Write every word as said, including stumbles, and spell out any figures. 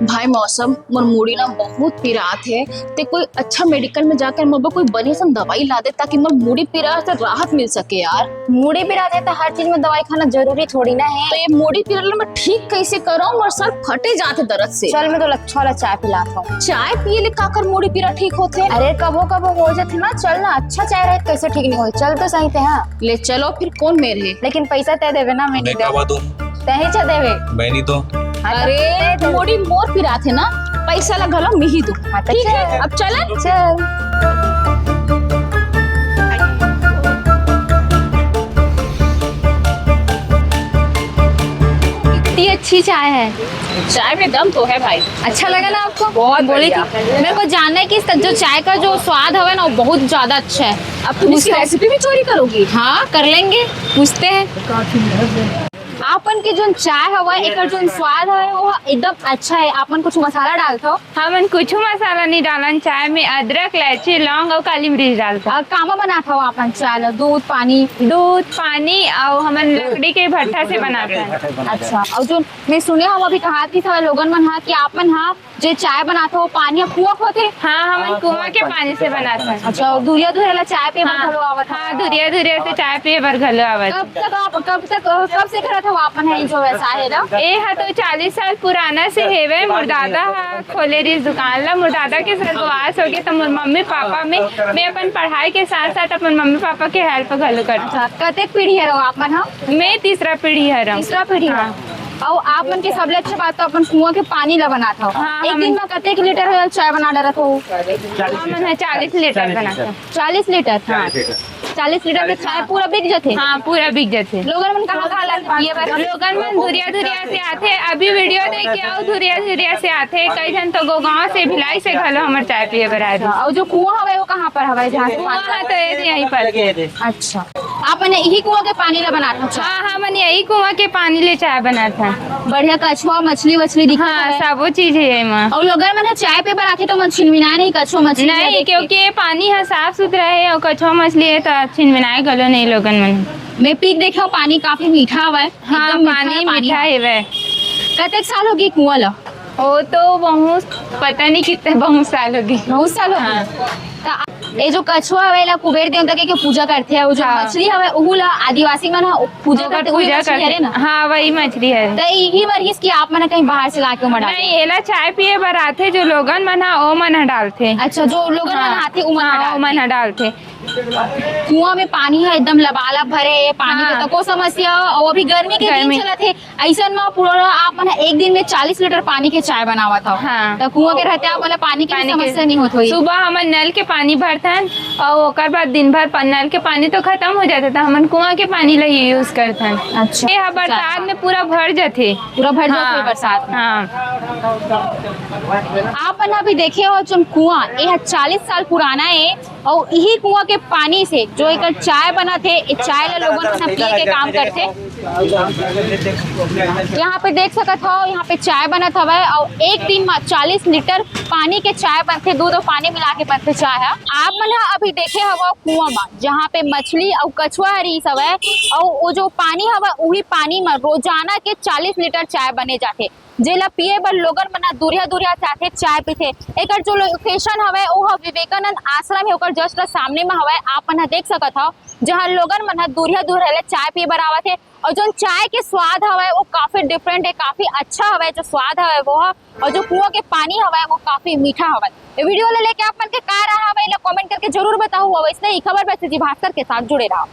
भाई मौसम, मोर मुड़ी ना बहुत पिरात हे, ते कोई अच्छा मेडिकल में जाकर मोर बर कोई बने सन दवाई ला दे, ताकि मोर मुड़ी पिरात से राहत मिल सके यार। मुड़ी पिरात हे त हर चीज में दवाई खाना जरूरी थोड़ी ना हे। तो ये मुड़ी पीरा ल मैं ठीक कैसे करंव? मोर सर फटे जात हे दर्द से। चल, मैं तोला अच्छा वाला चाय पिलात हंव। चाय पिए ले काकर मुड़ी पीरा ठीक होथे? अरे, कभो कभो हो जाथे ना, चल ना, अच्छा चाय रहे त कैसे ठीक नहीं होही? चल तो सही ते, हाँ। ले चलो फिर, कौन मेर हे? लेकिन पैसा तय देबे ना, मैं नहीं देबे। तय ही च देबे। मैं नहीं तो। हाँ, तो अरे, तय देबे। मुड़ी मोर पिरात हे ना, पैसा ला घलो मिही दू। हाँ, तो ठीक हे, चल। अब चलन? चल। इतनी अच्छी चाय है। चाय में दम तो है भाई। अच्छा लगा ना आपको? बहुत बोली बढ़िया। थी। मेरे को जानना है कि इसका जो चाय का जो स्वाद हवे ना, वो बहुत ज्यादा अच्छा है। अब तुम इसकी पूछो। रेसिपी भी चोरी करोगी? हाँ, कर लेंगे, पूछते हैं। आपन के जोन चाय हवय, एकर जोन स्वाद हवय, वो एकदम अच्छा है। आपन कुछ मसाला डालथव? हमन कुछ मसाला नहीं डालन। चाय में अदरक, इलायची, लौंग अउ काली मिर्च डालथन। अ, कामा बनात हव आपन चाय ल? दूध, पानी? दूध, पानी अउ हमन लकड़ी के भट्ठा से बनाथन। अच्छा, अउ जो मैं सुने हव अभी कहात कि थोड़ा लोगन मन ह कि आपन ह जे चाय बनात हो, पानी ह कुआं के होथे? हाँ, हमन कुआं के पानी से बनाथन। अच्छा, अउ दूरिहा दूरिहा ला चाय पिए बर हाँ, घलो आवत हाँ, हव? दूरिहा दूरिहा से चाय पिए बर घलो आवत। कब तक आप, कब तक, कब से करत हव आपन ह ये जो व्यवसाय हे ला? ए ह तो चालीस साल पुराना से हेवे। मोर दादा ह खोले रिहिस दुकान ला। मोर दादा के स्वर्गवास होगे, त मोर मम्मी पापा में मैं अपन पढ़ाई के साथ साथ अपन मम्मी पापा के हेल्प घलो करथंव। अच्छा, कतेक पीढ़ी हरव आपन ह? मैं तीसरा पीढ़ी हरंव। तीसरा पीढ़ी हाँ। हरव। अउ आप मन के सबले अच्छा बात तो अपन कुआं के पानी ला बनात हव। हाँ, एक हमन दिन में कतेक लीटर चाय बना डरत हो? हमन ह चालीस लीटर बनाथन। चालीस लीटर? हाँ। चालीस लीटर के चाय पूरा बिक जथे? हाँ, पूरा बिक जथे। लोगन मन कहाँ कहाँ ला पिए बर? लोगन मन दूरिहा दूरिहा से आथे। अभी वीडियो देख के अउ दूरिहा दूरिहा से आथे। कई झन तो गोगांव से, भिलाई से घलो हमर चाय पिए बर आथे। अउ जो कुआं हवय, वो कहाँ पर हवय, जहाँ से कुआं पानी ह तो ये यहीं पर। अच्छा, आप मन इही कुआं के पानी ला बनात हव? हाँ, हमन यही कुआं के पानी ले चाय बनाथन। बढ़िया कछुआ, मछली वछली दिखत हाँ, हवय? सबो चीज हे एमा। अउ लोगन मन ह चाय पिए बर आथे त मन छिनमिनाय नहीं, कछुआ मछली ला नहीं, देख के? क्योंकि ये पानी ह साफ सुथरा हे अउ कछुआ मछली हे त छिनमिनाय घलो नहीं लोगन मन। मैं पी के देखे हव, पानी काफी मीठा हवय। हाँ, एकदम मीठा पानी पानी मीठा हवय। हेवय। कतेक साल होगे कुआं ला? वो तो बहुत, पता नहीं कितने, बहुत साल होगे। बहुत साल होगे? हाँ। त ये जो कछुआ हवय, एला कुबेर देवता के, के पूजा करथे, अउ जो हाँ। मछली हवय, उहू ला आदिवासी मन ह पूजा ओकर करथे, उही पूजा मछली करथे। हरे ना? हाँ, वही मछली हरे। त इही बर हिस कि आप मन ह कहीं बाहर से लाके ओमा डालथे? नहीं, एला चाय पिए बर आथे, जो लोगन मन ह, ओ मन ह डालथे। अच्छा, जो लोगन मन हाँ। आथे, उमन ह हाँ, डालथे। ओमन ह डालथे। कुआं में पानी ह एकदम लबालब भरे हे, पानी के हाँ। तको समस्या, अउ अभी गर्मी के दिन गर्मी। चलत हे, अइसन म पूरा आप मन ह एक दिन में चालीस लीटर पानी के चाय बनावत हव। हाँ। त कुआं के रहते आप मन ल पानी के पानी के समस्या नहीं होत होही। सुबह हमन नल के पानी भरथन अउ ओकर बाद दिन भर प-, नल के पानी तो खत्म हो जाथे, त हमन कुआं के पानी ल ही यूज करथन। अच्छा। ये ह बरसात में पूरा भर जाथे। पूरा भर जाथे हाँ। बरसात में। हाँ। आप मन अभी देखे हो जोन कुआं, ये ह चालीस साल पुराना हे। अउ इही कुआं के पानी से जो एकर चाय बनत हे, ए चाय ल लोगन मन ह पिए के काम करथे। यहाँ पे देख सकत हव, यहाँ पे चाय बनत हवय अउ एक दिन म चालीस लीटर पानी के चाय बनथे, दूध अउ पानी मिला के बनथे चाय ह। आप मन ह अभी देखे हवव कुआं म, जहाँ पे मछली अउ कछुआ ह रिहिस हवय अउ वो जो पानी हवय, उही पानी म रोजाना के चालीस लीटर चाय बने जाथे। जेला पिए बर लोगन मन ह दूरिहा-दूरिहा से आथे, चाय पीथे। एकर जो लोकेशन हवय, ओह विवेकानंद आश्रम हे, ओकर just सामने म हवय। आप मन ह देख सकत हव, जहां लोगन मन ह दूरिहा-दूरिहा ले चाय पिए बर आवत हे। अउ जोन चाय के स्वाद हवय, वो काफी different हे, काफी अच्छा हवय जो स्वाद हवय वो ह। अउ जो कुआं के पानी हवय, वो काफी मीठा हवय। ये वीडियो ल लेके आप मन के का राय हवय, एला comment करके जरूर बताहू। अउ अइसने ही खबर पर सीधी भास्कर के साथ जुड़े रहव।